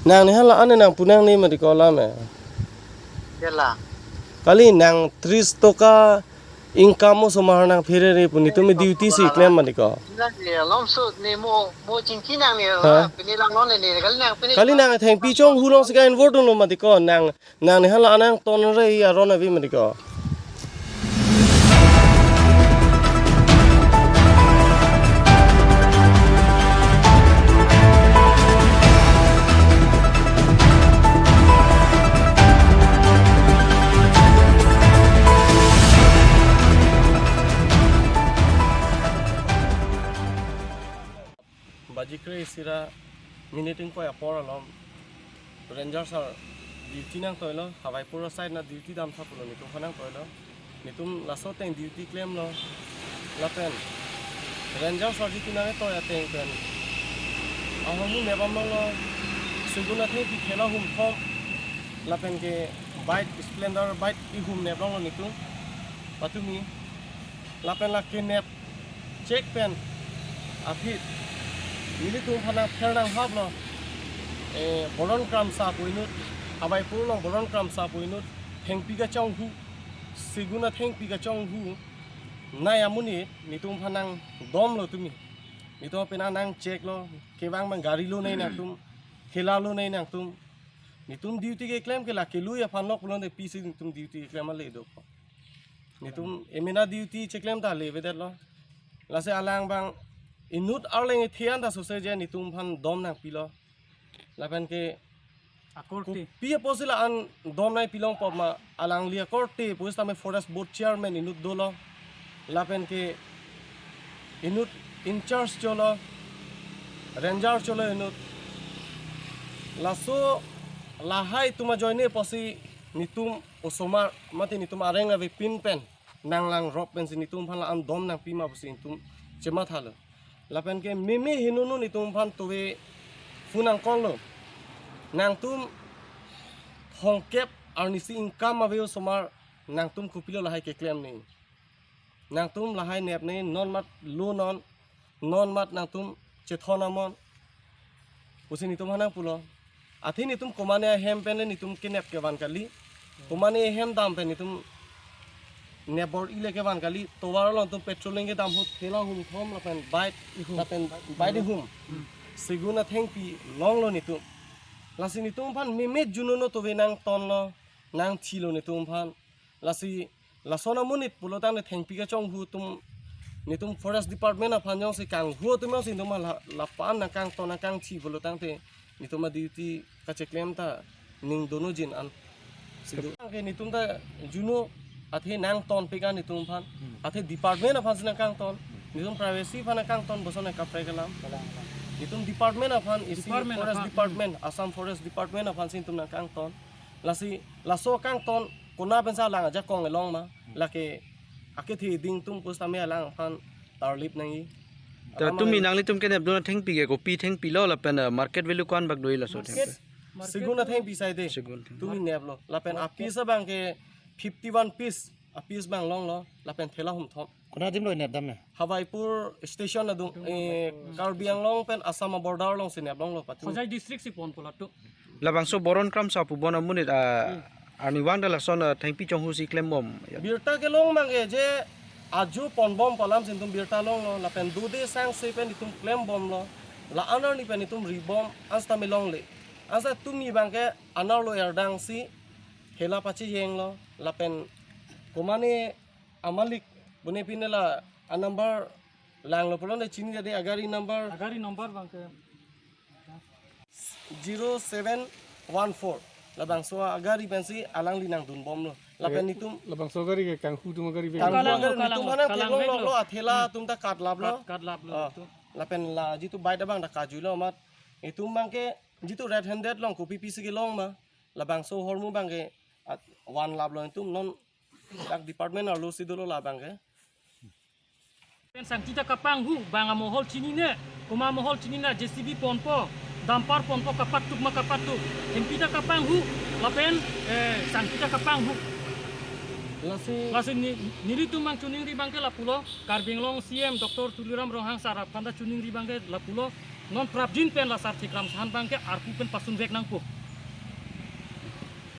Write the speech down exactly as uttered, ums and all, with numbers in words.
Nang ni hala ane nang punang ni mati ko lam eh. Kela. Kali nang tris toka income osomar nang pherere pu netum duty si klem mati ko. Nang ni alom so ni mo, mo chingki nang ni. Ha? Pini lang non ni, kali nang pini. Kali nang thengpi chonghu along si ka involve dun lo mati ko. Nang, nang ni hala anang ton re aron ave mati ko. Baji kre-isi ra minute ingkoi apor alom Ranger sir duty nangtoilo, Hawaipur side na duty damtha pulo netum aphan nangtoilo. Netum laso ateng duty klemlo. Lapen Ranger sir duty nangtoi ateng pen ahormu nepdam longlo. Segun athengpi thela humthom. Lapen ke bike, Splendor bike ihum nep longlo netum. Patumi. Lapen la kenep chek pen aphi nelitum aphan nangpher nanghaplo. Eh, Boron Kramsa pu inut, Hawaipur along Boron Kramsa pu inut thengpi kachonghu, segun athengpi kachonghu nai amonit netum aphan nangdomlo tumi. Netum aphan nangcheklo, kevang abang gari lonei nangtum, thela lonei nangtum. Netum duty keklem ke la kelui aphan lok pulote pisi netum duty keklem ale do. Netum emena duty cheklem ta le avedetlo. Lasi alang abang inut arleng ethian ta sose je netum aphan dom nangpilo. Lapen ke akorte. Kopi apotsi la-an dom nangpi longpo ma, alangli akorte pusitame forest board chairman inut dolo. Lapen ke inut in charge cholo, ranger cholo inut. Laso lahai atum ajoine apotsi netum osomar mate netum areng avepin pen nanglangrop pensi netum aphan la-an dom nangpi ma pusi netum chemathalo. Lapen ke meme hinunu netum aphan tove phone nangkoklo. Nangtum thomkep arnisi income ave osomar, nangtum kopilo lahai keklem ni. Nangtum lahai nepne non mat lo non, non mat nangtum chethon amon. Pusi netum aphan nangpulo. Athe netum komane ahem pen le netum kenep kevan kali. Komane ahem dam pen netum nep bor-i le kevan kali. Tovar along netum patrolling kedam ahut thela humthom lapen bike ihum. Lapen bike ihum. Hmm. Segun athengpi longlo netum. Lasi netum aphan meme junono tove nangtonlo, nangthilo netum aphan. Lasi lason amonit pulotangte thengpi kachonghu atum, netum forest department aphan jongsi kanghu atum jongsi netum la, lapu-an nangkangton nangkangthi pulotangte netum aduty kacheklem ta ning dono jin an sidu. Ke netum ta juno athe nangtonpik an netum aphan. Hmm. Athe department aphansi nangkangton. Hmm. Netum privacy aphan nangkangton boson nangkaprek alam. Kalang, kalang. Netum department aphan isi. Department forest aphan. Department, Assam Forest Department aphansi netum nangkangton. Lasi laso kangton kona pensi alang ajakong elong ma, lake akethe ding atum pusitame alang aphan tarlip nangji. Ta alam tumi ai nanglitum kenepdun athengpi ke kopi thengpi lo lapen, eh, market value ko-an bak do-i laso thengpi? Market segun athengpi sai de. Segun thengpi. Tumi neplo. Lapen apiece abang ke fifty-one piece, apiece abang longlo lapen thela humthom. Kona adim lo nepdam na? Hawaipur station adung, eh, Karbi Anglong pen Assam border alongsi nep longlo patu. Hojai district si ponpo latum. Labangso Boron Kramsa pu bon amonit, ah, hmm, arnivang ta lason, ah, thengpi chonghu si klembom. Ya. Birta kelong abang ke je ajo ponbompo alamsi netum birta longlo, lapen dode sangse pen netum klembomlo. La-an arni pen netum ribom, ansetame longle. Ansa tumi abang ke anerlo erdang si thela pachejenglo, lapen komane amalik, bune pine la anumber langlo pulote chini jadi agari number. Agari number abang ke zero seven one four. Labangso agari pensi alangli nangdunbomlo. Lapen eh, netum labangso agari ke kanghu atum agari ve. Kanghu kalang agari lo, netum kalang lo, mana kalang kelong vek lo, lo. Athela atum ta katlaplo. Kat, katlaplo. Ah, netum. Lapen la jitu bike abang ta kajuilo amat. Netum abang ke jitu red handed along kopi pisi kelong ma. Labangso ahormu abang ke at, vanlaplo netum non dak department arlo si dolo labang ke. Pen sangti ta kapanghu, bang amohol chinine, komat amohol chinine, J C B ponpo, dumper ponpo, kapatuk ma kapatuk. Thengpi ta kapanghu, lapen, eh, sangti ta kapanghu. Lasi. Lasi ni, nelitum abang choningri abang ke lapulo, Karbi Anglong C M Doctor Tuliram Ronghang sir aphan ta choningri abang ke lapulo. Non prapjin pen la Sarthe Kramsa aphan abangke arpu pen pasun vek nangpo.